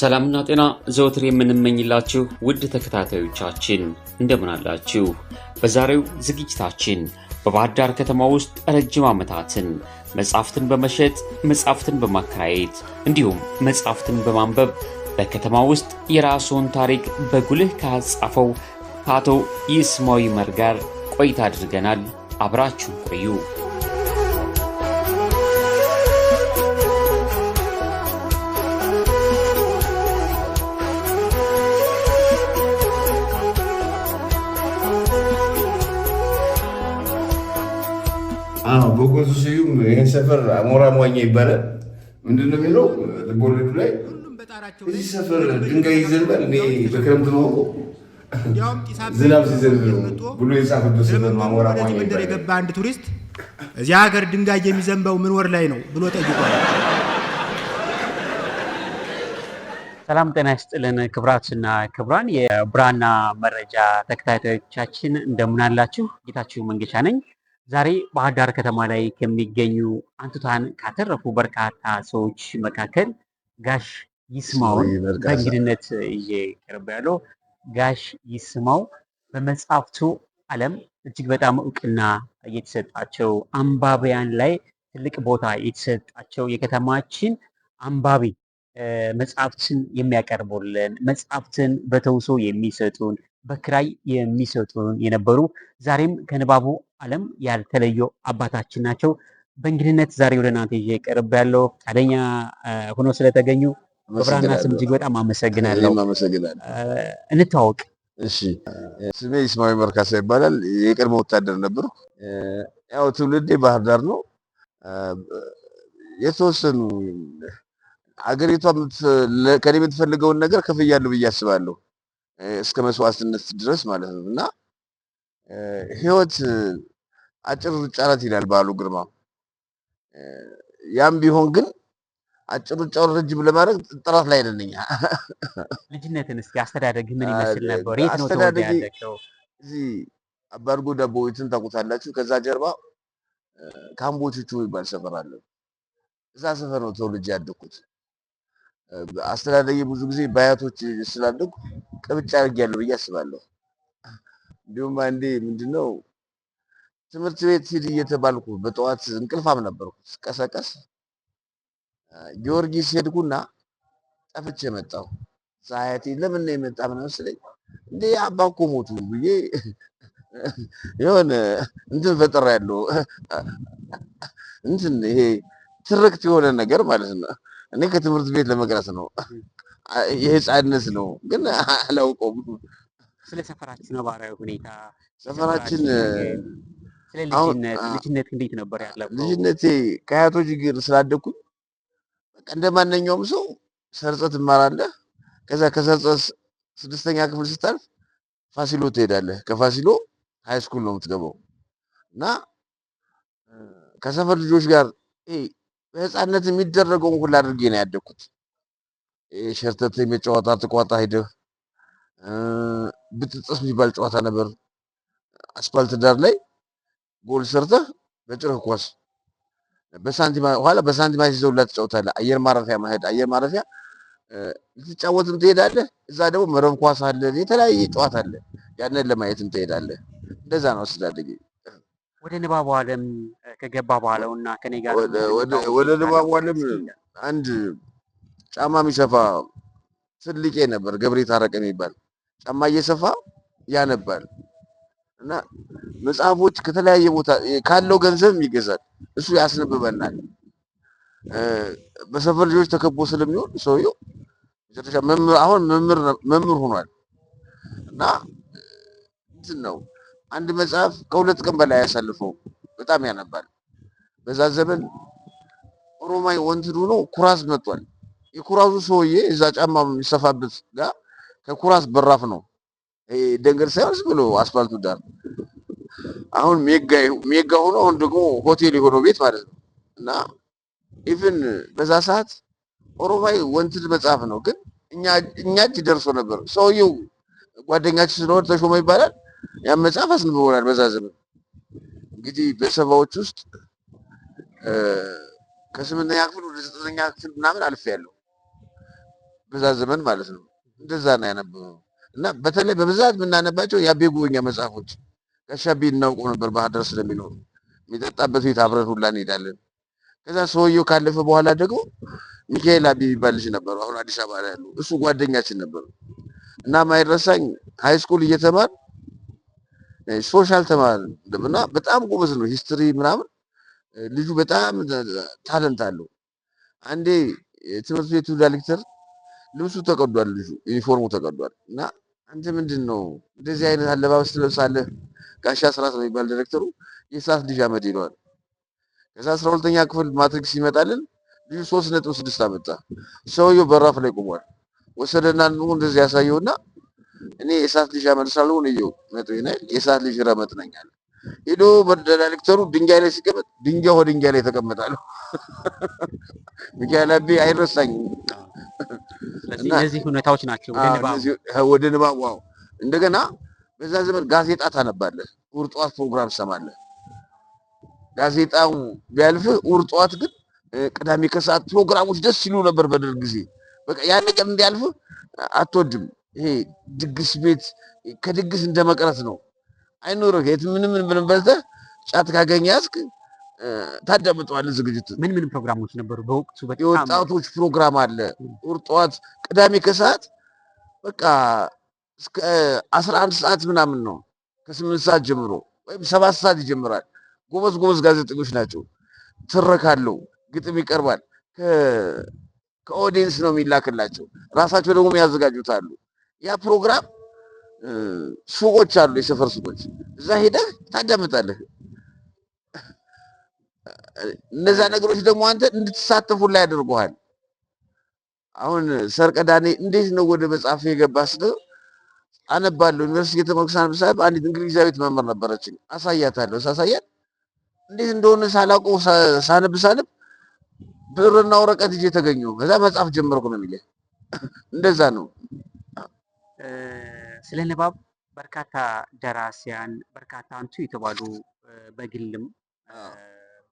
ሰላምና ጤና ዘወትር የምንመኝላችሁ ውድ ተከታታዮቻችን እንደምን አላችሁ? በዛሬው ዝግጅታችን በባህር ዳር ከተማ ውስጥ ረጅም ዓመታትን መጻሕፍትን በመሸጥ፣ መጻሕፍትን በማከራየት እንዲሁም መጻሕፍትን በማንበብ በከተማ ውስጥ የራሱን ታሪክ በጉልህ ካጻፈው ከአቶ ይስማው ይመር ጋር ቆይታ አድርገናል። አብራችሁ ቆዩ። በጎቱ ስዩም ይህን ሰፈር አሞራ መዋኛ ይባላል። ምንድን ነው የሚለው ልቦለዱ ላይ? እዚህ ሰፈር ድንጋይ ይዘንባል፣ እኔ በክረምት ነው ዝናብ ሲዘንብ ነው ብሎ የጻፈበት ሰፈር ነው አሞራ መዋኛ መንደር ይባላል። የገባ አንድ ቱሪስት እዚያ ሀገር ድንጋይ የሚዘንበው ምን ወር ላይ ነው ብሎ ጠይቋል። ሰላም ጤና ይስጥልን ክቡራትና ክቡራን የብራና መረጃ ተከታታዮቻችን እንደምን አላችሁ? ጌታችሁ መንገሻ ነኝ። ዛሬ ባህር ዳር ከተማ ላይ ከሚገኙ አንቱታን ካተረፉ በርካታ ሰዎች መካከል ጋሽ ይስማውን በእንግድነት ይዤ ቀርቤያለሁ። ጋሽ ይስማው በመጽሐፍቱ ዓለም እጅግ በጣም እውቅና እየተሰጣቸው፣ አንባቢያን ላይ ትልቅ ቦታ የተሰጣቸው፣ የከተማችን አንባቢ መጽሐፍትን የሚያቀርቡልን፣ መጽሐፍትን በተውሶ የሚሰጡን፣ በክራይ የሚሰጡን የነበሩ፣ ዛሬም ከንባቡ ዓለም ያልተለዩ አባታችን ናቸው። በእንግድነት ዛሬ ወደ እናንተ ይዤ ቀርቤያለሁ። ፈቃደኛ ሆኖ ስለተገኙ በብራና ስም እጅግ በጣም አመሰግናለሁ። እኔም አመሰግናለሁ። እንተዋወቅ። እሺ፣ ስሜ ይስማዊ መርካሳ ይባላል። የቀድሞ ወታደር ነበርኩ። ያው ትውልዴ ባህር ዳር ነው። የተወሰኑ አገሪቷ ከኔ የምትፈልገውን ነገር ከፍያለሁ ብዬ አስባለሁ። እስከ መስዋዕትነት ድረስ ማለት ነው። እና ህይወት አጭር ሩጫ ናት ይላል በዓሉ ግርማ። ያም ቢሆን ግን አጭር ሩጫውን ረጅም ለማድረግ ጥረት ላይ ነን እኛ። ልጅነትን እስኪ አስተዳደግ ምን ይመስል ነበር? የት ነው ተወልደህ አስተዳደጌ ያደግከው? እዚህ አባርጎ ዳቦ ቤትን ታውቁታላችሁ። ከዛ ጀርባ ካምቦቹቹ የሚባል ሰፈር አለ። እዛ ሰፈር ነው ተወልጄ ያደግኩት። አስተዳደጌ ብዙ ጊዜ በአያቶች ስላደግኩ ቅብጫ አድርጌያለሁ ብዬ አስባለሁ። እንዲሁም አንዴ ምንድነው ትምህርት ቤት ሂድ እየተባልኩ በጠዋት እንቅልፋም ነበርኩ። ስቀሰቀስ ጊዮርጊስ ሄድኩና ጠፍቼ መጣሁ። አያቴ ለምን ነው የመጣ ምናምን ስለኝ እንዴ አባ እኮ ሞቱ ብዬ የሆነ እንትን ፈጥሬያለሁ። እንትን ይሄ ትርክት የሆነ ነገር ማለት ነው። እኔ ከትምህርት ቤት ለመቅረት ነው። የህፃንነት ነው ግን አላውቀውም። ስለ ሰፈራችን ነባራዊ ሁኔታ፣ ሰፈራችን ስለ አሁን ልጅነት፣ ልጅነት እንዴት ነበር ያለፈው? ልጅነቴ ከአያቶች ጋር ስላደግኩኝ በቃ እንደ ማንኛውም ሰው ሰርጸ ትማራለህ። ከዛ ከሰርጸ ስድስተኛ ክፍል ስታልፍ ፋሲሎ ትሄዳለህ። ከፋሲሎ high school ነው የምትገባው። እና ከሰፈር ልጆች ጋር በህፃንነት የሚደረገውን ሁሉ አድርጌ ነው ያደግኩት። ሸርተቴ የጨዋታ ትቋጣ ሄደህ ብጥጥስ የሚባል ጨዋታ ነበር። አስፓልት ዳር ላይ ጎል ሰርተህ በጭርህ ኳስ በሳንቲም ኋላ በሳንቲም አስይዘውላ ትጫወታለህ። አየር ማረፊያ መሄድ አየር ማረፊያ ልትጫወትም ትሄዳለህ። እዛ ደግሞ መረብ ኳስ አለ፣ የተለያየ ጨዋታ አለ። ያንን ለማየትም ትሄዳለህ። እንደዛ ነው አስተዳደጌ። ወደ ንባቡ ዓለም ከገባ በኋላ እና ከኔ ጋር ወደ ንባቡ ዓለም አንድ ጫማ የሚሰፋ ትልቄ ነበር፣ ገብሬ ታረቀ የሚባል፣ ጫማ እየሰፋ ያነባል እና መጽሐፎች ከተለያየ ቦታ ካለው ገንዘብ ይገዛል። እሱ ያስነብበናል። በሰፈር ልጆች ተከቦ ስለሚሆን ሰውየው መጨረሻ መምህር፣ አሁን መምህር ሆኗል። እና እንትን ነው አንድ መጽሐፍ ከ2 ቀን በላይ አያሳልፈው፣ በጣም ያነባል። በዛ ዘመን ኦሮማይ Wanted ሆኖ ኩራዝ መጥቷል። የኩራዙ ሰውዬ እዛ ጫማ የሚሰፋበት ጋር ከኩራዝ በራፍ ነው፣ ደንገል ሳይሆን ዝም ብሎ አስፋልቱ ዳር፣ አሁን ሜጋ ሆኖ አሁን ደግሞ ሆቴል የሆነው ቤት ማለት ነው። እና even በዛ ሰዓት ኦሮማይ Wanted መጽሐፍ ነው፣ ግን እኛ እጅ ደርሶ ነበር። ሰውየው ጓደኛችን ስለሆነ ተሾመ ይባላል። ያን መጽሐፍ አስንብቦናል። በዛ ዘመን እንግዲህ በ70ዎች ውስጥ ከስምንተኛ ክፍል ወደ ዘጠነኛ ክፍል ምናምን አልፌያለሁ። በዛ ዘመን ማለት ነው። እንደዛ ነው ያነበበው። እና በተለይ በብዛት የምናነባቸው የአቤ ጉበኛ መጽሐፎች፣ ጋሽ አቤ እናውቀው ነበር፣ ባህር ዳር ስለሚኖሩ የሚጠጣበት ቤት አብረን ሁላ እንሄዳለን። ከዛ ሰውየው ካለፈ በኋላ ደግሞ ሚካኤል አቤ የሚባል ልጅ ነበሩ፣ አሁን አዲስ አበባ ላይ ያሉ፣ እሱ ጓደኛችን ነበሩ። እና ማይረሳኝ high school እየተማር social ተማር እና በጣም ጎበዝ ነው፣ history ምናምን ልጁ በጣም talent አለው። አንዴ የትምህርት ቤቱ ዳይሬክተር ልብሱ ተቀዷል፣ ልጁ ዩኒፎርሙ ተቀዷል። እና አንተ ምንድን ነው እንደዚህ አይነት አለባበስ ትለብሳለህ? ጋሻ አስራት ነው የሚባል ዳይሬክተሩ፣ የእሳት ልጅ አመድ ይለዋል። ከዛ 12ኛ ክፍል ማትሪክ ሲመጣልን ልጁ 3.6 አመጣ። ሰውየው በራፍ ላይ ቆሟል። ወሰደና እንደዚህ ያሳየውና እኔ የእሳት ልጅ አመድ ሳልሆን እየው ነጥቤን አይደል የእሳት ልጅ ረመጥ ነኝ አለ። ሄዶ በዳይሬክተሩ ድንጋይ ላይ ሲቀመጥ ድንጋይ ወደ ድንጋይ ላይ ተቀመጣለሁ። ሚካኤል አቤ አይረሳኝም። ስለዚህ እነዚህ ሁኔታዎች ናቸው ወደ ንባብ ወደ ንባብ። Wow! እንደገና በዛ ዘመን ጋዜጣ ታነባለህ፣ እሑድ ጠዋት ፕሮግራም ትሰማለህ። ጋዜጣው ቢያልፍህ እሑድ ጠዋት ግን ቅዳሜ ከሰዓት ፕሮግራሞች ደስ ይሉ ነበር በደርግ ጊዜ። በቃ ያን ነገር እንዲያልፍህ አትወድም። ይሄ ድግስ ቤት ከድግስ እንደመቅረት ነው። አይኖርህ የት ምንም ምንም በልተህ ጫት ካገኘህ ያዝክ ታዳምጠዋለህ ዝግጅቱን። ምን ምን ፕሮግራሞች ነበሩ በወቅቱ? በጣም የወጣቶች ፕሮግራም አለ። እሑድ ጠዋት፣ ቅዳሜ ከሰዓት በቃ እስከ 11 ሰዓት ምናምን ነው። ከ8 ሰዓት ጀምሮ ወይም 7 ሰዓት ይጀምራል። ጎበዝ ጎበዝ ጋዜጠኞች ናቸው። ትረካለው፣ ግጥም ይቀርባል። ከ audience ነው የሚላክላቸው። ራሳቸው ደግሞ የሚያዘጋጁት አሉ። ያ ፕሮግራም ሱቆች አሉ፣ የሰፈር ሱቆች፣ እዛ ሄደህ ታዳምጣለህ። እነዛ ነገሮች ደግሞ አንተ እንድትሳተፉ ላይ ያደርጉሃል። አሁን ሰርቀዳኔ እንዴት ነው ወደ መጽሐፍ የገባ ስለው አነባለሁ። ዩኒቨርሲቲ የተማርኩ ሳነብ አንዲት እንግሊዛዊት መምህር ነበረችኝ። አሳያታለሁ። ሳሳያት እንዴት እንደሆነ ሳላውቀው ሳነብ ሳነብ ብዕርና ወረቀት ይዤ ተገኘሁ። ከዛ መጽሐፍ ጀመርኩ ነው የሚለኝ። እንደዛ ነው። ስለ ንባብ በርካታ ደራሲያን፣ በርካታ አንቱ የተባሉ በግልም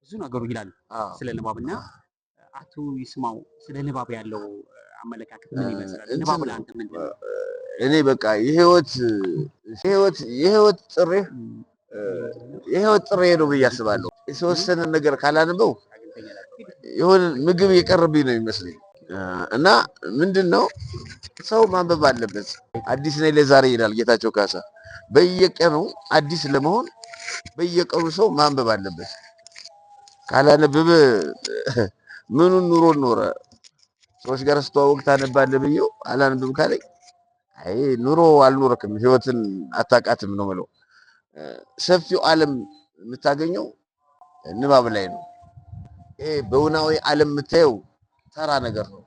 ብዙ ነገሩ ይላሉ ስለ ንባብ። እና አቶ ይስማው ስለ ንባብ ያለው አመለካከት ምን ይመስላል? ንባብ ለአንተ ምንድን ነው? እኔ በቃ የህይወት ጥሪ የህይወት ጥሪ ነው ብዬ አስባለሁ። የተወሰነ ነገር ካላነበው የሆነ ምግብ የቀረብኝ ነው የሚመስለኝ። እና ምንድን ነው ሰው ማንበብ አለበት። አዲስ ነኝ ለዛሬ ይላል ጌታቸው ካሳ። በየቀኑ አዲስ ለመሆን በየቀኑ ሰው ማንበብ አለበት። ካላነበበ ምኑን ኑሮ ኖረ? ሰዎች ጋር ስተዋወቅ ታነባለህ ብዬው አላነብም ካለኝ አይ ኑሮ አልኖረክም፣ ህይወትን አታውቃትም ነው የምለው። ሰፊው ዓለም የምታገኘው ንባብ ላይ ነው። ይሄ በእውናዊ ዓለም የምታየው ተራ ነገር ነው።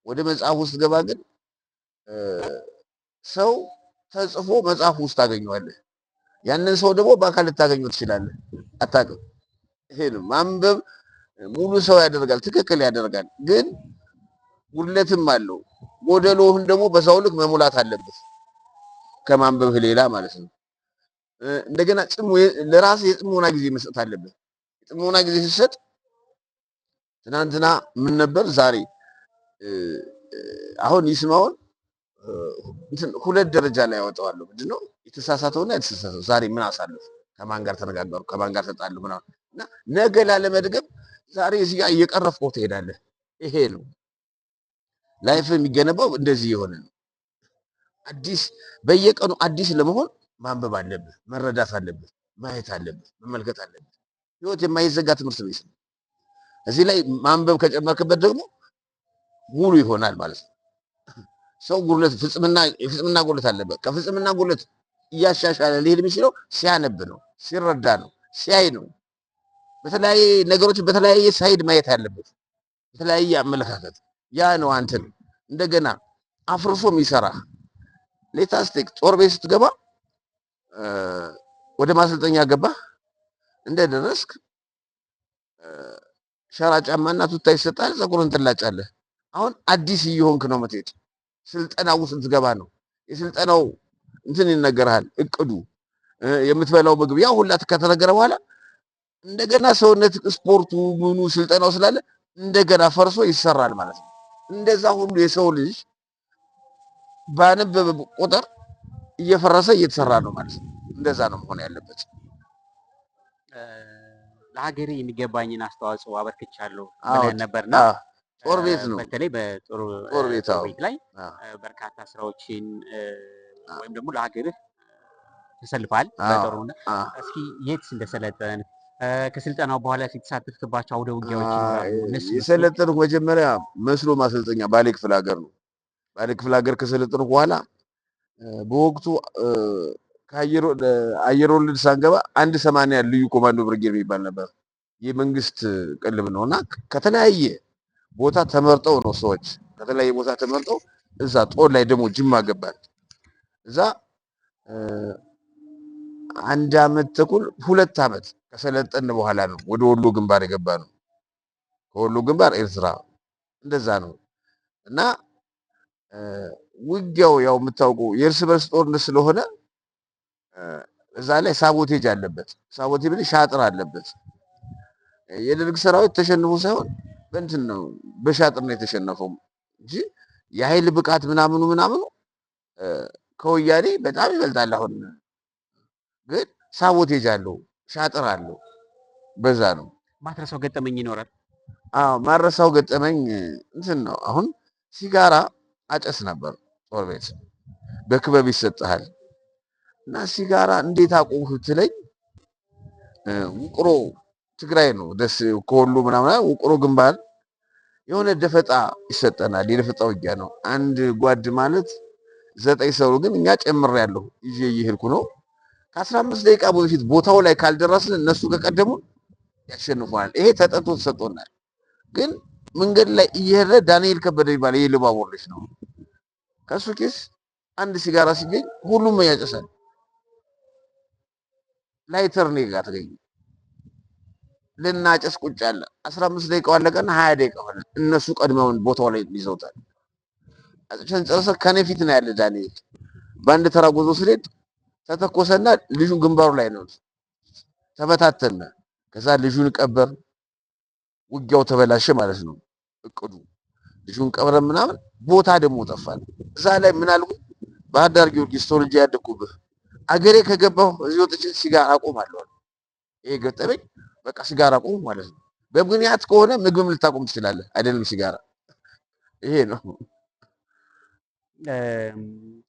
ወደ መጽሐፍ ውስጥ ገባ ግን ሰው ተጽፎ መጽሐፍ ውስጥ ታገኘዋለህ። ያንን ሰው ደግሞ በአካል ልታገኘው ትችላለህ፣ አታውቅም። ይሄ ነው ማንበብ ሙሉ ሰው ያደርጋል፣ ትክክል ያደርጋል። ግን ጉድለትም አለው። ጎደሎህን ደግሞ በሰው ልክ መሙላት አለበት፣ ከማንበብህ ሌላ ማለት ነው። እንደገና ለራስህ የጽሞና ጊዜ መስጠት አለብህ። የጽሞና ጊዜ ስትሰጥ ትናንትና ምን ነበር ዛሬ አሁን ይስማውን ሁለት ደረጃ ላይ ያወጣዋለሁ። ምንድነው የተሳሳተውና የተሳሳተው ዛሬ ምን አሳለፍ፣ ከማን ጋር ተነጋገሩ፣ ከማን ጋር ተጣሉ ምናምን እና ነገ ላለመድገም ዛሬ እዚህ ጋር እየቀረፍከው ትሄዳለህ። ይሄ ነው life የሚገነባው እንደዚህ የሆነ ነው። አዲስ በየቀኑ አዲስ ለመሆን ማንበብ አለብህ፣ መረዳት አለብህ፣ ማየት አለብህ፣ መመልከት አለብህ። ህይወት የማይዘጋ ትምህርት ቤት ነው። እዚህ ላይ ማንበብ ከጨመርክበት ደግሞ ሙሉ ይሆናል ማለት ነው። ሰው ጉድለት ፍጽምና የፍጽምና ጉድለት አለበት። ከፍጽምና ጉድለት እያሻሻለ ሊሄድ የሚችለው ሲያነብ ነው፣ ሲረዳ ነው፣ ሲያይ ነው። በተለያየ ነገሮች በተለያየ side ማየት አለበት፣ በተለያየ አመለካከት። ያ ነው አንተን እንደገና አፍርሶ የሚሰራ። Let us take ጦር ቤት ስትገባ ወደ ማሰልጠኛ ገባ እንደደረስክ ሸራ ጫማና ቱታ ይሰጣል፣ ፀጉርን ትላጫለህ። አሁን አዲስ እየሆንክ ነው የምትሄድ። ስልጠና ውስጥ ልትገባ ነው። የስልጠናው እንትን ይነገርሃል፣ እቅዱ፣ የምትበላው ምግብ፣ ያው ሁላ ከተነገረ በኋላ እንደገና ሰውነት ስፖርቱ ምኑ ስልጠናው ስላለ እንደገና ፈርሶ ይሰራል ማለት ነው። እንደዛ ሁሉ የሰው ልጅ ባነበበ ቁጥር እየፈረሰ እየተሰራ ነው ማለት ነው። እንደዛ ነው መሆን ያለበት። ለሀገሬ የሚገባኝን አስተዋጽኦ አበርክቻለሁ ብለህ ነበርና ጦር ቤት ነው። በተለይ በጦር ጦር ቤት ላይ በርካታ ስራዎችን ወይም ደግሞ ለሀገርህ ተሰልፈሃል። በጦሩ እስኪ የት እንደሰለጠን ከስልጠናው በኋላ የተሳተፍክባቸው አውደ ውጊያዎች ይኖራሉ። የሰለጠንኩ መጀመሪያ መስሎ ማሰልጠኛ ባሌ ክፍለ ሀገር ነው። ባሌ ክፍለ ሀገር ከሰለጠንኩ በኋላ በወቅቱ ከአየር ወለድ ሳንገባ 180 ልዩ ኮማንዶ ብርጌድ የሚባል ነበር። የመንግስት ቅልብ ነው እና ከተለያየ ቦታ ተመርጠው ነው ሰዎች ከተለያየ ቦታ ተመርጠው እዛ ጦር ላይ ደግሞ ጅማ ገባል። እዛ 1 ዓመት ተኩል 2 ዓመት ከሰለጠን በኋላ ነው ወደ ወሎ ግንባር የገባ ነው። ከወሎ ግንባር ኤርትራ እንደዛ ነው እና ውጊያው ያው የምታውቁ የእርስ በርስ ጦርነት ስለሆነ እዛ ላይ sabotage አለበት። sabotage ሻጥር አለበት። የደርግ ሰራዊት ተሸንፎ ሳይሆን በእንትን ነው በሻጥር ነው የተሸነፈው እንጂ የኃይል ብቃት ምናምኑ ምናምኑ ከወያኔ በጣም ይበልጣል። አሁን ግን sabotage አለው፣ ሻጥር አለው። በዛ ነው። ማትረሳው ገጠመኝ ይኖራል? አዎ ማረሳው ገጠመኝ እንትን ነው። አሁን ሲጋራ አጨስ ነበር ጦር ቤት በክበብ ይሰጥሃል እና ሲጋራ እንዴት አቆምህ ብትለኝ ውቅሮ ትግራይ ነው ደስ ከወሎ ምናምን ውቅሮ ግንባር የሆነ ደፈጣ ይሰጠናል። የደፈጣ ውጊያ ነው። አንድ ጓድ ማለት 9 ሰው ግን እኛ ጨምሬያለሁ ይዤ እየሄድኩ ነው። ከ15 ደቂቃ በፊት ቦታው ላይ ካልደረስን እነሱ ከቀደሙ ያሸንፉናል። ይሄ ተጠንቶ ተሰጥቶናል። ግን መንገድ ላይ እየሄደ ዳንኤል ከበደ የሚባል የኢሉባቦር ልጅ ነው። ከእሱ ኪስ አንድ ሲጋራ ሲገኝ ሁሉም ያጨሳል። ላይተር እኔ ጋር ተገኘ። ልናጨስ ቁጭ አለ። 15 ደቂቃው አለቀና 20 ደቂቃ ሆነ። እነሱ ቀድመውን ቦታው ላይ ይዘውታል። አጭሰን ጨርሰን ከኔ ፊት ነው ያለ ዳንኤል። በአንድ ተራ ጉዞ ስሄድ ተተኮሰና ልጁን ግንባሩ ላይ ነው ተበታተነ። ከዛ ልጁን ቀበር፣ ውጊያው ተበላሸ ማለት ነው እቅዱ። ልጁን ቀብረን ምናምን ቦታ ደግሞ ጠፋን። እዛ ላይ ምን አልኩ፣ ባህር ዳር ጊዮርጊስ ተወልጄ ያደግኩብህ አገሬ ከገባሁ እዚህ ወጥቼ ሲጋራ አቆማለሁ። ይሄ ገጠመኝ በቃ ሲጋራ አቆም ማለት ነው። በምክንያት ከሆነ ምግብም ልታቆም ትችላለህ፣ አይደለም ሲጋራ። ይሄ ነው።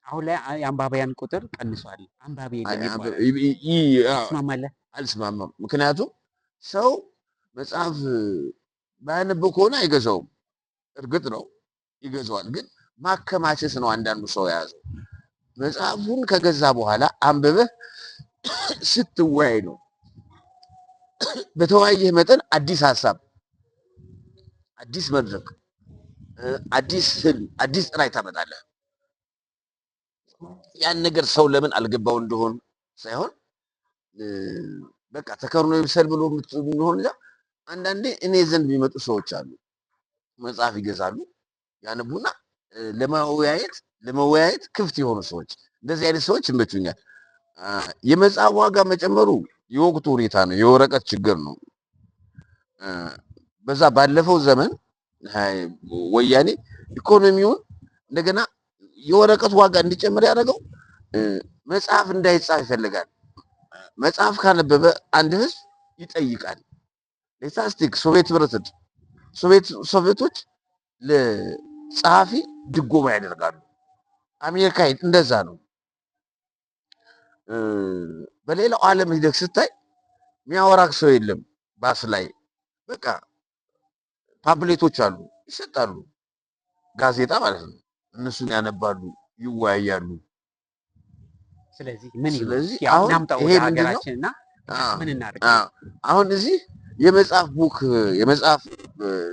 አሁን ላይ የአንባቢያን ቁጥር ቀንሷል። አንባቢ የለም ይባላል። ትስማማለህ? አልስማማም። ምክንያቱም ሰው መጽሐፍ ባያነበው ከሆነ አይገዛውም። እርግጥ ነው ይገዛዋል፣ ግን ማከማቸት ነው አንዳንዱ ሰው የያዘው። መጽሐፉን ከገዛ በኋላ አንብበህ ስትወያይ ነው። በተወያየህ መጠን አዲስ ሀሳብ፣ አዲስ መድረክ፣ አዲስ ህልም፣ አዲስ ራዕይ ታመጣለህ። ያን ነገር ሰው ለምን አልገባው እንደሆን ሳይሆን በቃ ተከርኖ ይብሰል ብሎ የሚሆን እንጃ። አንዳንዴ እኔ ዘንድ የሚመጡ ሰዎች አሉ። መጽሐፍ ይገዛሉ፣ ያነቡና ለመወያየት ለመወያየት ክፍት የሆኑ ሰዎች፣ እንደዚህ አይነት ሰዎች ይመቹኛል። የመጽሐፍ ዋጋ መጨመሩ የወቅቱ ሁኔታ ነው፣ የወረቀት ችግር ነው። በዛ ባለፈው ዘመን ወያኔ ኢኮኖሚውን እንደገና የወረቀት ዋጋ እንዲጨምር ያደረገው መጽሐፍ እንዳይጻፍ ይፈልጋል። መጽሐፍ ካነበበ አንድ ህዝብ ይጠይቃል። ስታቲስቲክ ሶቪየት ህብረት ሶቪየቶች ለጸሐፊ ድጎማ ያደርጋሉ። አሜሪካ እንደዛ ነው። በሌላው ዓለም ሂደህ ስታይ የሚያወራክ ሰው የለም። ባስ ላይ በቃ pamphlet ኦች አሉ ይሰጣሉ፣ ጋዜጣ ማለት ነው። እነሱን ያነባሉ፣ ይወያያሉ። ስለዚህ ምን ይሁን? ስለዚህ ያው አሁን እናምጣው ይሄ ወደ ምንድን ነው? ሀገራችን እና ምን እናድርግ? አሁን እዚህ የመጽሐፍ book የመጽሐፍ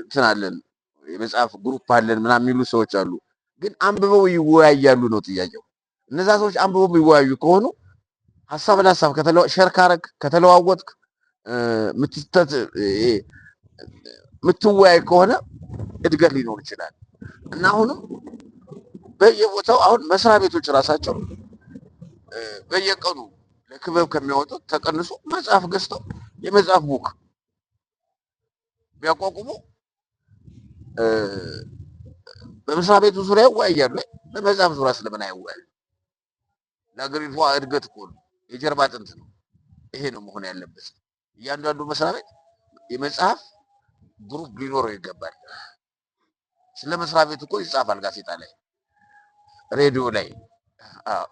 እንትን አለን የመጽሐፍ group አለን ምናምን የሚሉ ሰዎች አሉ። ግን አንብበው ይወያያሉ ነው ጥያቄው። እነዛ ሰዎች አንብበው የሚወያዩ ከሆኑ ሀሳብ ለሀሳብ share ካረግ ከተለዋወጥክ የምትወያይ ከሆነ እድገት ሊኖር ይችላል። እና አሁንም በየቦታው አሁን መስሪያ ቤቶች ራሳቸው በየቀኑ ለክበብ ከሚያወጡት ተቀንሶ መጽሐፍ ገዝተው የመጽሐፍ book ቢያቋቁሙ በመስሪያ ቤቱ ዙሪያ ይወያያሉ። በመጽሐፍ ዙሪያ ስለምን አይወያዩ? ለሀገሪቷ እድገት እኮ ነው፣ የጀርባ አጥንት ነው። ይሄ ነው መሆን ያለበት። እያንዳንዱ መስሪያ ቤት የመጽሐፍ group ሊኖረው ይገባል። ስለ መስሪያ ቤት እኮ ይጻፋል ጋዜጣ ላይ፣ ሬዲዮ ላይ። አዎ።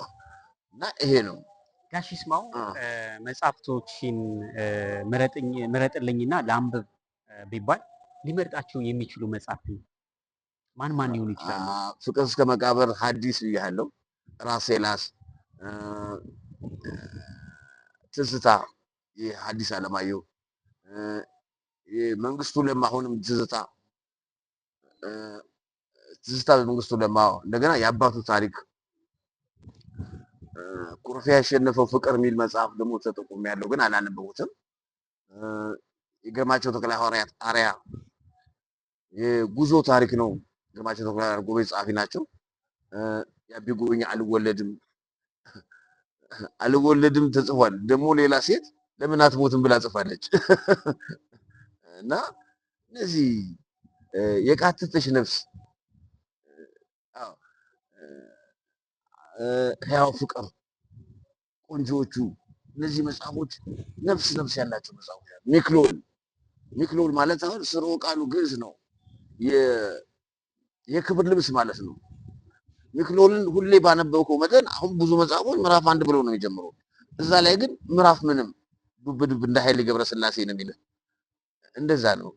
እና ይሄ ነው። ጋሽ ይስማው መጽሐፍቶችን ምረጥልኝና ላንብብ ቢባል ሊመርጣቸው የሚችሉ መጽሐፍት ማን ማን ሊሆኑ ይችላሉ? ፍቅር እስከ መቃብር ሐዲስ ብያለሁ። ራሴላስ፣ ትዝታ የሐዲስ ዓለማየሁ፣ የመንግስቱ ለማ አሁንም ትዝታ፣ ትዝታ በመንግስቱ ለማ፣ እንደገና የአባቱ ታሪክ፣ ኩርፊያ ያሸነፈው ፍቅር የሚል መጽሐፍ ደግሞ ተጠቁም ያለው ግን አላነበቡትም። የግርማቸው ተክለ ሐዋርያት አርያ የጉዞ ታሪክ ነው። ግርማቸው ተክለ ሐዋርያት ጎበዝ ጸሐፊ ናቸው። የአቢ ጉበኛ አልወለድም አልወለድም ተጽፏል። ደግሞ ሌላ ሴት ለምን አትሞትም ብላ ጽፋለች። እና እነዚህ የቃተተች ነፍስ፣ ሕያው ፍቅር፣ ቆንጆዎቹ፣ እነዚህ መጽሐፎች ነፍስ ነፍስ ያላቸው መጽሐፎች። ሚክሎል፣ ሚክሎል ማለት አሁን ስርወ ቃሉ ግዕዝ ነው። የክብር ልብስ ማለት ነው። ሚክሎልን ሁሌ ባነበብከው መጠን አሁን ብዙ መጽሐፎች ምዕራፍ 1 ብለው ነው የሚጀምረው። እዛ ላይ ግን ምዕራፍ ምንም ዱብ ዱብ እንደ ኃይሌ ገብረስላሴ ነው የሚልህ። እንደዛ ነው።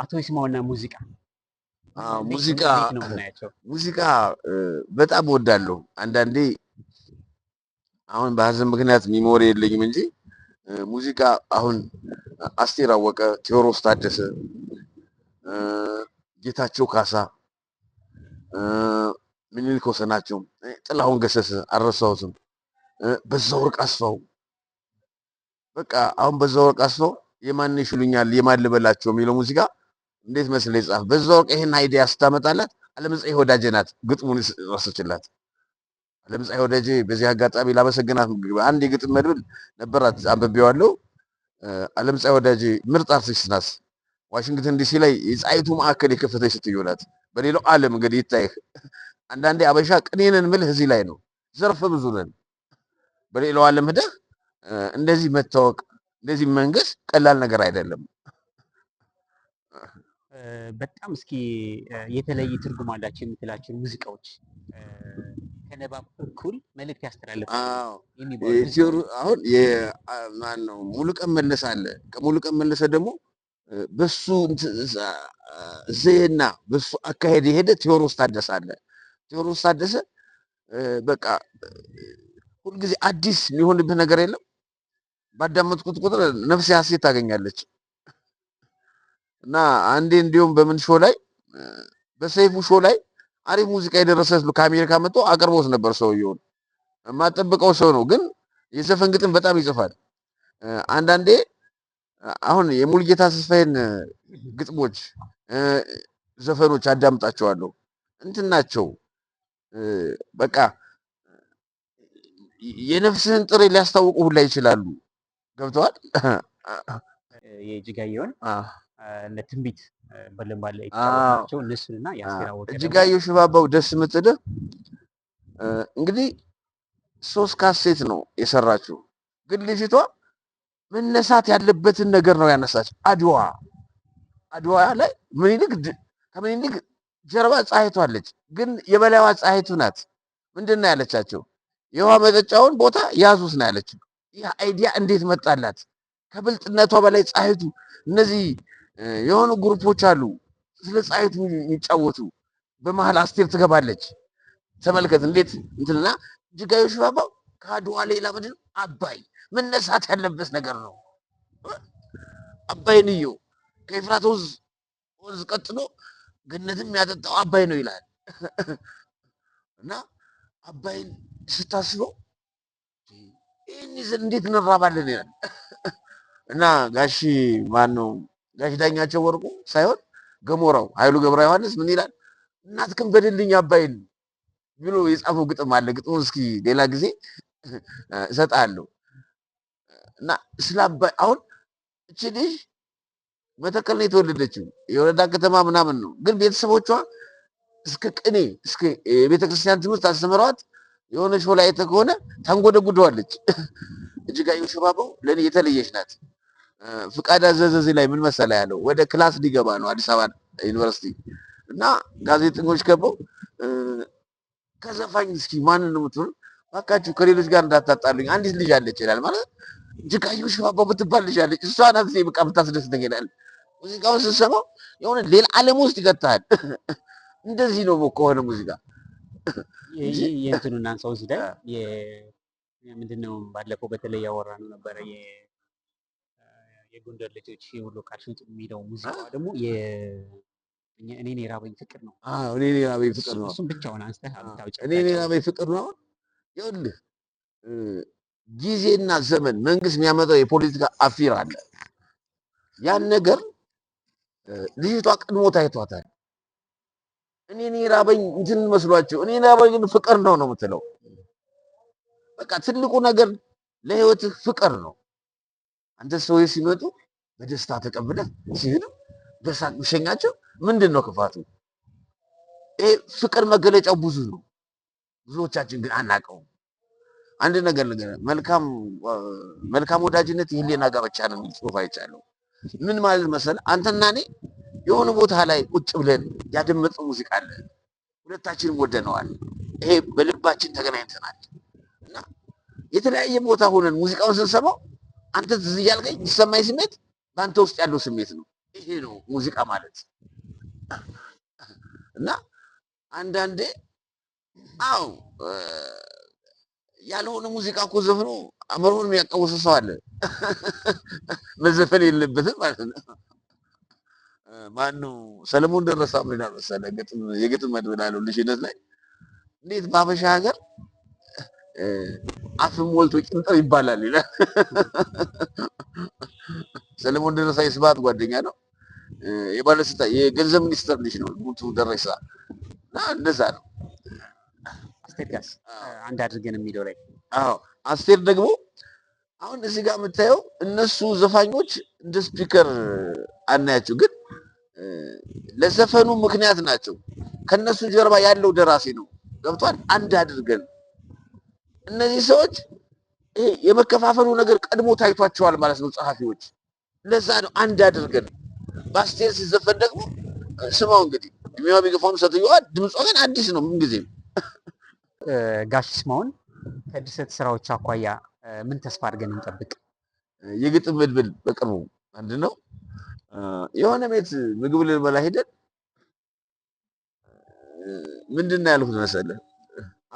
አቶ ይስማውና ሙዚቃ ሙዚቃ እንዴት ነው የምናያቸው? ሙዚቃ በጣም እወዳለሁ። አንዳንዴ አሁን በሀዘን ምክንያት memory የለኝም እንጂ ሙዚቃ አሁን አስቴር አወቀ፣ ቴዎድሮስ ታደሰ፣ ጌታቸው ካሳ፣ ምኒልክ ወሰናቸው፣ ጥላሁን ገሰሰ አልረሳሁትም፣ በዛወርቅ አስፋው። በቃ አሁን በዛወርቅ አስፋው የማን ይሽሉኛል የማን ልበላቸው የሚለው ሙዚቃ እንዴት መስለህ የጻፈ በዛወርቅ ይሄን idea ስታመጣላት ዓለምፀሐይ ወዳጄ ናት ግጥሙን ረሰችላት። ዓለምፀሐይ ወዳጄ በዚህ አጋጣሚ ላመሰግናት፣ አንድ የግጥም መድብል ነበራት አንብቤዋለሁ። ዓለምፀሐይ ወዳጄ ምርጥ አርቲስት ናት። ዋሽንግተን ዲሲ ላይ የፀሐይቱ ማዕከል የከፈተች ሴትዮ ናት። በሌላው ዓለም እንግዲህ ይታይህ። አንዳንዴ አበሻ ቅኔንን ምልህ እዚህ ላይ ነው። ዘርፈ ብዙ ነን። በሌላው ዓለም ሄደህ እንደዚህ መታወቅ እንደዚህ መንገስ ቀላል ነገር አይደለም። በጣም እስኪ የተለየ ትርጉም አላቸው የምትላቸው ሙዚቃዎች ከንባብ እኩል መልእክት ያስተላልፋሉ የሚባሉ ሙዚቃዎች? አሁን ማን ነው ሙሉቀን መለሰ አለ። ከሙሉቀን መለሰ ደግሞ በሱ ዘዬና በሱ አካሄድ የሄደ ቴዎድሮስ ታደሰ አለ። ቴዎድሮስ ታደሰ በቃ ሁልጊዜ አዲስ የሚሆንብህ ነገር የለም። ባዳመጥኩት ቁጥር ነፍሴ ሐሴት ታገኛለች። እና አንዴ እንዲሁም በምን show ላይ በሰይፉ show ላይ አሪፍ ሙዚቃ የደረሰ ከአሜሪካ መጥቶ አቅርቦት ነበር። ሰውየውን የማጠብቀው ሰው ነው፣ ግን የዘፈን ግጥም በጣም ይጽፋል። አንዳንዴ አሁን የሙሉጌታ ተስፋዬን ግጥሞች ዘፈኖች አዳምጣቸዋለሁ። እንትን ናቸው በቃ የነፍስህን ጥሬ ሊያስታውቁ ሁላ ይችላሉ። ገብተዋል። የእጅጋየሁን እነ ትንቢት በለምባለ የተጫወቷቸው እነሱንና የአስቴር አወቀ እጅጋየሁ ሽባባው ደስ የምትልህ እንግዲህ 3 ካሴት ነው የሰራችው። ግን ልጅቷ መነሳት ያለበትን ነገር ነው ያነሳች። አድዋ ላይ ምኒልክ ከምኒልክ ጀርባ ፀሐይቱ አለች፣ ግን የበላይዋ ፀሐይቱ ናት። ምንድን ነው ያለቻቸው? የውሃ መጠጫውን ቦታ ያዙት ነው ያለችው። ይህ idea እንዴት መጣላት? ከብልጥነቷ በላይ ፀሐይቱ እነዚህ የሆኑ group ኦች አሉ ስለ ፀሐይቱ የሚጫወቱ፣ በመሃል አስቴር ትገባለች። ተመልከት እንዴት እንትንና እጅጋየሁ ሽባባው ከአድዋ ሌላ ምንድን ነው? አባይ መነሳት ያለበት ነገር ነው። አባይን እየው ከኤፍራት ወንዝ ቀጥሎ ገነትም ያጠጣው አባይ ነው ይላል። እና አባይን ስታስበው ይሄን ይዘን እንዴት እንራባለን ይላል። እና ጋሺ ማን ነው ጋሽ ዳኛቸው ወርቁ ሳይሆን ገሞራው ኃይሉ ገብረ ዮሐንስ ምን ይላል? እናትክን በድልኝ አባይን ብሎ የጻፈው ግጥም አለ። ግጥሙን እስኪ ሌላ ጊዜ እሰጥሃለሁ። እና ስለ አባይ አሁን እቺ ልጅ መተከል ነው የተወለደችው፣ የወረዳ ከተማ ምናምን ነው። ግን ቤተሰቦቿ እስከ ቅኔ እስከ የቤተክርስቲያን ትምህርት አስተምረዋት የሆነ ሾላ አይተህ ከሆነ ታንጎደጉደዋለች። እጅጋየሁ ሽባባው ለእኔ የተለየች ናት። ፍቃድ አዘዘ ላይ ምን መሰለህ ያለው ወደ class ሊገባ ነው አዲስ አበባ ዩኒቨርሲቲ እና ጋዜጠኞች ከበው ከዘፋኝ እስኪ ማንን ነው የምትሆኑ? እባካችሁ ከሌሎች ጋር እንዳታጣሉኝ አንዲት ልጅ አለች ይላል። ማለት እጅጋየሁ ሽባባው ብትባል ልጅ አለች፣ እሷ ናት በቃ የምታስደስተኝ ይላል። ሙዚቃውን ስትሰማው የሆነ ሌላ ዓለም ውስጥ ይከትሃል። እንደዚህ ነው ከሆነ ሙዚቃ የእንትኑን እናንሳው እዚህ ላይ ምንድነው ባለፈው በተለይ ያወራነው ነበረ የጎንደር ልጆች የወሎ ቃል ሽንጥ የሚለው ሙዚቃ ደግሞ እኔን የራበኝ ፍቅር ነው። አዎ እኔን የራበኝ ፍቅር ነው። እሱም ብቻውን አንስተህ አብታውጭ እኔን የራበኝ ፍቅር ነው። ይኸውልህ ጊዜና ዘመን መንግስት የሚያመጣው የፖለቲካ አፊር አለ። ያን ነገር ልጅቷ ቀድሞ ታይቷታል። እኔን የራበኝ እንትን መስሏቸው እኔን የራበኝ ፍቅር ነው ነው የምትለው። በቃ ትልቁ ነገር ለህይወትህ ፍቅር ነው። አንተ ሰዎች ሲመጡ በደስታ ተቀብለህ ሲሄዱ በሳቅ ብሸኛቸው ምንድን ነው ክፋቱ? ይሄ ፍቅር መገለጫው ብዙ ነው። ብዙዎቻችን ግን አናውቀውም። አንድ ነገር ልንገርህ፣ መልካም መልካም ወዳጅነት የህሊና ጋብቻ ነው የሚል ጽሑፍ አይቻለሁ። ምን ማለት መሰለህ? አንተና እኔ የሆነ ቦታ ላይ ቁጭ ብለን ያደመጥነው ሙዚቃ አለ፣ ሁለታችንም ወደነዋል። ይሄ በልባችን ተገናኝተናል እና የተለያየ ቦታ ሆነን ሙዚቃውን ስንሰማው አንተ ትዝ እያልከኝ የሚሰማኝ ስሜት በአንተ ውስጥ ያለው ስሜት ነው። ይሄ ነው ሙዚቃ ማለት። እና አንዳንዴ አው ያልሆነ ሙዚቃ እኮ ዘፍኖ አእምሮውን የሚያቃውስ ሰው አለ። መዘፈን የለበትም ማለት ነው። ማነው ሰለሞን ደረሳ ምን ይላል መሰለህ? ግጥም የግጥም መድብል አለው ልጅነት ላይ እንዴት በሀበሻ ሀገር አፍም ሞልቶ ቂንጥር ይባላል ይላል። ሰለሞን ደረሳ የስብሐት ጓደኛ ነው። የባለስልጣን የገንዘብ ሚኒስትር ልጅ ነው ጉቱ ደረሳ እና እንደዛ ነው። አስቴር ጋርስ አንድ አድርገን የሚለው ላይ አዎ አስቴር ደግሞ አሁን እዚህ ጋር የምታየው እነሱ ዘፋኞች እንደ speaker አናያቸው፣ ግን ለዘፈኑ ምክንያት ናቸው። ከነሱ ጀርባ ያለው ደራሲ ነው። ገብቷል። አንድ አድርገን እነዚህ ሰዎች ይሄ የመከፋፈሉ ነገር ቀድሞ ታይቷቸዋል ማለት ነው ጸሐፊዎች። ለዛ ነው አንድ አድርገን። በአስቴር ሲዘፈን ደግሞ ስማው እንግዲህ እድሜዋ ቢገፋም ሴትዮዋ ድምጿ ግን አዲስ ነው ምንጊዜም። ጋሽ ስማውን ከድርሰት ስራዎች አኳያ ምን ተስፋ አድርገን እንጠብቅ? የግጥም መድብል በቅርቡ አንድ ነው የሆነ ቤት ምግብ ልንበላ ሄደን ምንድን ነው ያልኩት መሰለህ?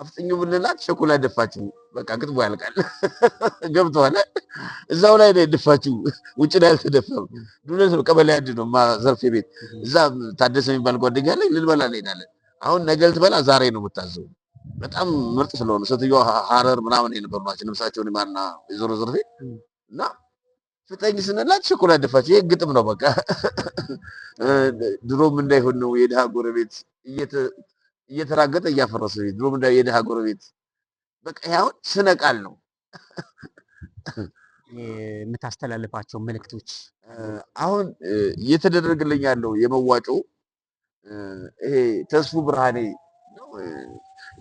አፍጥኙ ብንላት ቸኮላ ደፋችው። በቃ ግጥሙ ያልቃል። ገብቶሃል? እዛው ላይ ነው የደፋችው፣ ውጭ ላይ አልተደፋም። ዱለት ነው፣ ቀበሌ አንድ ነው ዘርፌ ቤት። እዛ ታደሰ የሚባል ጓደኛ አለኝ። ልንበላ እንሄዳለን። አሁን ነገ ልትበላ ዛሬ ነው የምታዘው። በጣም ምርጥ ስለሆነ ሴትዮዋ ሀረር ምናምን የነበሩ ናቸው። ነፍሳቸውን ይማርና ወይዘሮ ዘርፌ እና ፍጠኝ ስንላት ቸኮላ ደፋችው። ይሄ ግጥም ነው በቃ። ድሮም እንዳይሆን ነው የድሃ ጎረቤት እየተራገጠ እያፈረሰ ቤት። ድሮም እንዳይሆን የድሃ ጎረቤት በቃ ይሄ አሁን ስነ ቃል ነው። የምታስተላልፋቸው መልእክቶች? አሁን እየተደረገልኝ ያለው የመዋጮ ይሄ ተስፉ ብርሃኔ ነው።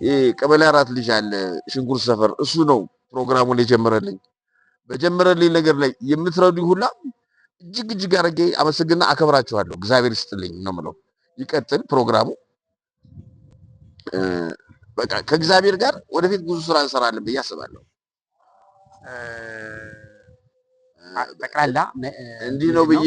ይሄ ቀበሌ 4 ልጅ አለ ሽንኩርት ሰፈር፣ እሱ ነው ፕሮግራሙን የጀመረልኝ። በጀመረልኝ ነገር ላይ የምትረዱኝ ሁላ እጅግ እጅግ አድርጌ አመሰግና አከብራችኋለሁ። እግዚአብሔር ይስጥልኝ ነው የምለው። ይቀጥል ፕሮግራሙ። በቃ ከእግዚአብሔር ጋር ወደፊት ብዙ ስራ እንሰራለን ብዬ አስባለሁ። ጠቅላላ እንዲህ ነው ብዬ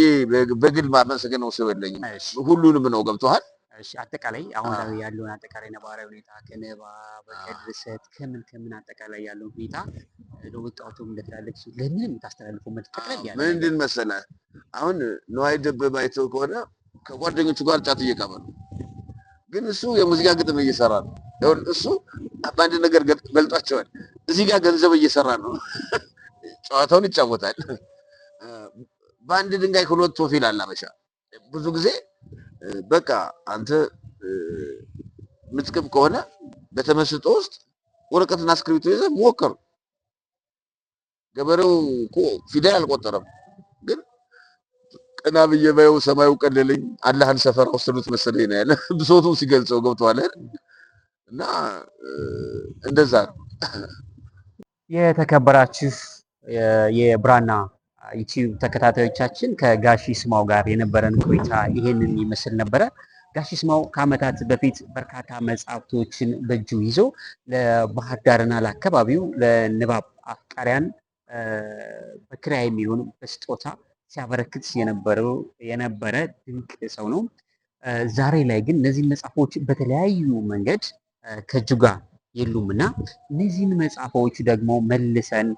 በግል ማመሰግነው ሰው የለኝም። ሁሉንም ነው። ገብቶሃል? እሺ፣ አጠቃላይ አሁን ላይ ያለውን አጠቃላይ ነባራዊ ሁኔታ ከንባብ ከድርሰት ከምን ከምን አጠቃላይ ያለውን ሁኔታ ለወጣቱም ለትላልቅ ሰው ለምን የምታስተላልፈው መልዕክት ጠቅለል ያለ ነገር? ምንድን መሰለህ፣ አሁን ነዋይ ደበበ አይተው ከሆነ ከጓደኞቹ ጋር ጫት እየቃመ ነው፣ ግን እሱ የሙዚቃ ግጥም እየሰራ ነው። ይኸውልህ እሱ በአንድ ነገር በልጧቸዋል። እዚህ ጋር ገንዘብ እየሰራ ነው፣ ጨዋታውን ይጫወታል። በአንድ ድንጋይ ሁለት ወፍ ይላል አበሻ። ብዙ ጊዜ በቃ አንተ ምትቅም ከሆነ በተመስጦ ውስጥ ወረቀትና እስክሪብቶ ይዘህ ሞክር። ገበሬው እኮ ፊደል አልቆጠረም፣ ግን ቀና ብዬ ባየው ሰማዩ ቀለለኝ፣ አላህን ሰፈር ወሰዱት መሰለኝ ነው ያለ ብሶቱን ሲገልጸው፣ ገብቶሃል አይደል? እና እንደዛ ነው። የተከበራችሁ የብራና ዩቲዩብ ተከታታዮቻችን፣ ከጋሽ ይስማው ጋር የነበረን ቆይታ ይሄንን ይመስል ነበረ። ጋሽ ይስማው ከዓመታት በፊት በርካታ መጽሐፍቶችን በእጁ ይዞ ለባህር ዳርና ለአካባቢው ለንባብ አፍቃሪያን በክራይ የሚሆን በስጦታ ሲያበረክት የነበረ ድንቅ ሰው ነው። ዛሬ ላይ ግን እነዚህ መጽሐፎች በተለያዩ መንገድ ከእጁ ጋር የሉም እና እነዚህን መጽሐፎች ደግሞ መልሰን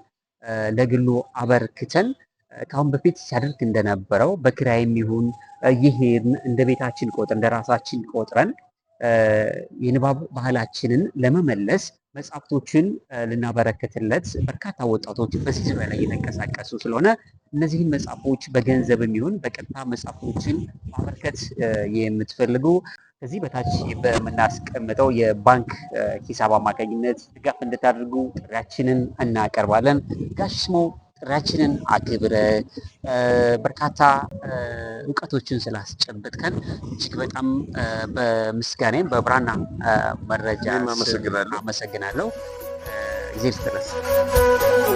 ለግሉ አበርክተን ከአሁን በፊት ሲያደርግ እንደነበረው በክራይም ይሁን እየሄድን እንደ ቤታችን ቆጥረን፣ እንደ ራሳችን ቆጥረን የንባብ ባህላችንን ለመመለስ መጽሐፍቶችን ልናበረክትለት በርካታ ወጣቶች በዚህ ዙሪያ ላይ እየተንቀሳቀሱ ስለሆነ፣ እነዚህን መጽሐፎች በገንዘብም ይሁን በቀጥታ መጽሐፎችን ማበርከት የምትፈልጉ ከዚህ በታች በምናስቀምጠው የባንክ ሂሳብ አማካኝነት ድጋፍ እንድታደርጉ ጥሪያችንን እናቀርባለን። ጋሽ ይስማው፣ ጥሪያችንን አክብረ በርካታ እውቀቶችን ስላስጨበጥከን እጅግ በጣም በምስጋናዬም በብራና መረጃ እኔም አመሰግናለሁ። አመሰግናለሁ። ጊዜ ይስጥልን።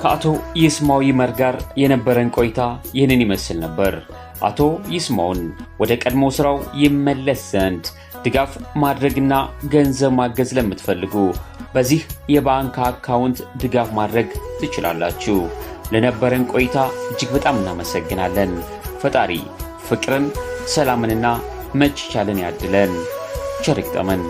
ከአቶ ይስማው ይመር ጋር የነበረን ቆይታ ይህንን ይመስል ነበር። አቶ ይስማውን ወደ ቀድሞ ስራው ይመለስ ዘንድ ድጋፍ ማድረግና ገንዘብ ማገዝ ለምትፈልጉ በዚህ የባንክ አካውንት ድጋፍ ማድረግ ትችላላችሁ። ለነበረን ቆይታ እጅግ በጣም እናመሰግናለን። ፈጣሪ ፍቅርን፣ ሰላምንና መቻቻልን ያድለን። ቸር ይግጠመን።